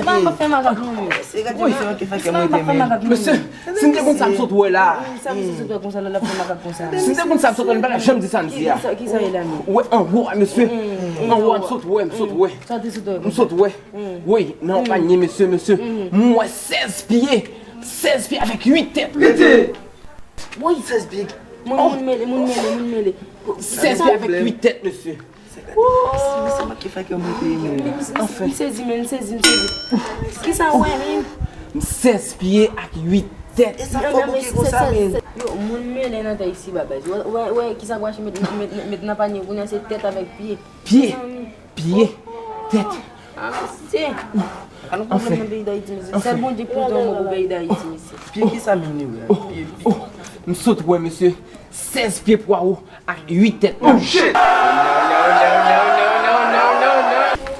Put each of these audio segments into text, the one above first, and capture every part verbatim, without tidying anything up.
Mwen pa fè makak non, men. Wi. Mwen pa fè makak non. Mesye, si m te konn sa m sot wè la. Sa misye sot wè konsa la, l ap fè makak konsa. Si m te konn sa m sot wè, m pa t ap janm di sa m di a. Kisa, kisa e la menm? Ou wè anwo a, mesye. Anwo a, m sot wè, m sot wè. Sa w te sot wè konsa? M sot wè. Wi, nan yon panye, mesye, mesye. M wè sèz pye. Sèz pye avèk uit tèt. Rete! Wi. Sèz pye. Moun, moun mele, moun mele, moun mele. Sèz pye avèk uit tèt, mesye. Woo! Misye manke fè kè m monte, men. Anfen. M sezi, men, m sezi, m sezi. Kisa w wè, men? M sèz pye ak uit tèt. E sa fò bouke konsa, men. Yo, moun mele nan tè isi, babay. Wè, wè, wè, kisa Gwachi met, met, met, met nan panye, kounye a se tèt avèk pye. Pye, pye, tèt. Ah, mesye. Anfen. Anfen. Sèl Bondye ki pou di yon mo pou peyi Dayiti, mesye. Pye kisa menm li wè? Pye, pye. M sot wè, mesye. Sèz pye pwawo ak uit tèt. Oh, shit!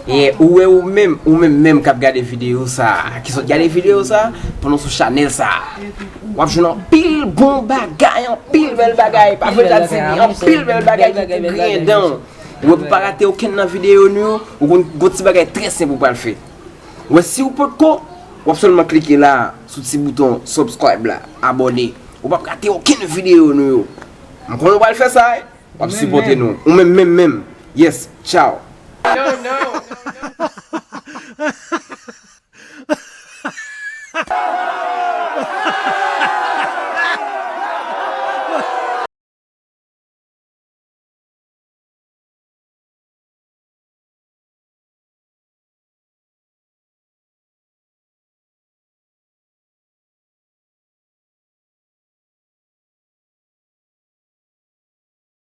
E ou wè ou menm, ou menm menm k ap gade videyo sa, ki sot gade videyo sa, pandan w sou chanèl sa, w ap jwenn anpil bon bagay, anpil bèl bagay. Pa vle ta di anpil bèl bagay ki pou griyen dan w. Ou wè, pou pa rate okenn nan videyo nou yo, ou konn gon ti bagay trè senp ou pral fè. Ou wè, si ou potko, w ap sèlman klike la, sou ti bouton subscribe la, abòne. Ou p ap rate okenn videyo nou yo. M konnen ou pral fè sa, wi. W ap sipòte nou. Ou menm, menm, menm. Yes, tchao.